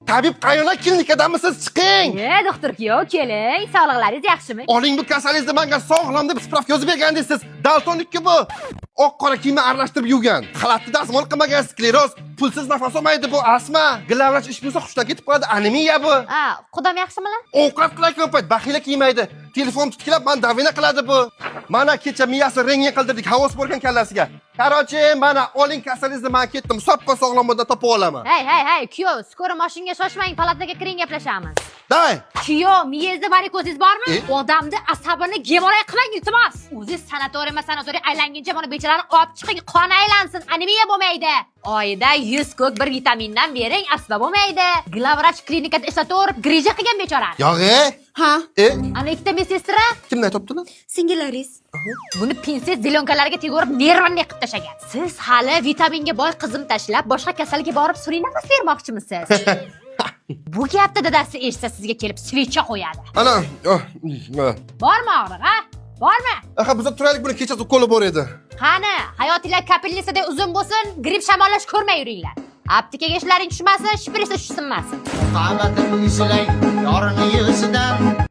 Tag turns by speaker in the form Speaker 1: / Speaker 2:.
Speaker 1: Tabib qaynona, klinikadamisiz? Chiqing.
Speaker 2: E, doktor kuyov, keling. Sog'liqlaringiz yaxshimi?
Speaker 1: Oling bu kasalingizni, menga sog'lom deb справка yozib bergandingiz siz. Daltonikki bu. Oq qora kiyimni aralashtirib yuvgan. Xalatni dazmol qilmagan, skleroz, pulsiz nafas olmaydi bu, astma. Главврач ish bo'lsa, hushdan ketib qoladi, anemiya bu.
Speaker 2: Ha, qudam yaxshimilar?
Speaker 1: Ovqat qilayotgan payt baxila kiymaydi. Telefon titkilab, man давление qiladi bu. Mana kecha miyasi rentgen qildirdik, havos borgan kallasiga. Короче, mana oling kasalingizni, man ketdim. Soppa sog'lom odam topib olaman.
Speaker 2: Hey, hey, hey, kuyov, скорый mashinga shoshmang, palataga kiring, gaplashamiz.
Speaker 1: Давай.
Speaker 2: Kuyov, miyangizda varikozingiz bormi?
Speaker 1: E?
Speaker 2: Odamni asabini геморрой qilmang, iltimos. O'zingiz sanatoriyma sanatoriy aylanguncha mana bechorani olib chiqing, qon aylansin, anemiya bo'lmaydi. Oyida 100 ko'k bir vitamindan bering, astma bo'lmaydi. Главврач klinikada ishlataverib, грыжа qilgan bechorani.
Speaker 1: Yog'i?
Speaker 3: Ha.
Speaker 1: E,
Speaker 2: Ana ikkita медсестра
Speaker 1: kimdan topdilar?
Speaker 3: Singillaringiz.
Speaker 2: Buni pinset зелёнка larga tegorib, нервный qilib tashlagan. Siz hali vitaminga boy qizim tashlab, boshqa kasalga borib sun'iy nafas bermoqchimisiz? Bu gapni dadasi eshitsa, sizga kelib свеча qo'yadi.
Speaker 1: Ana, oh, oh.
Speaker 2: Bormi og'riq, ha? Bormi?
Speaker 1: Aha, biz turaylik, buni kechasi ukoli bor edi.
Speaker 2: Qani, hayotinglar капельница day uzun bo'lsin, gripp shamollash ko'rmay yuringlar. Aptekaga ishlaring tushmasin, shprisda tushsinmasin.
Speaker 4: Qamatim silang yorini yuzidan.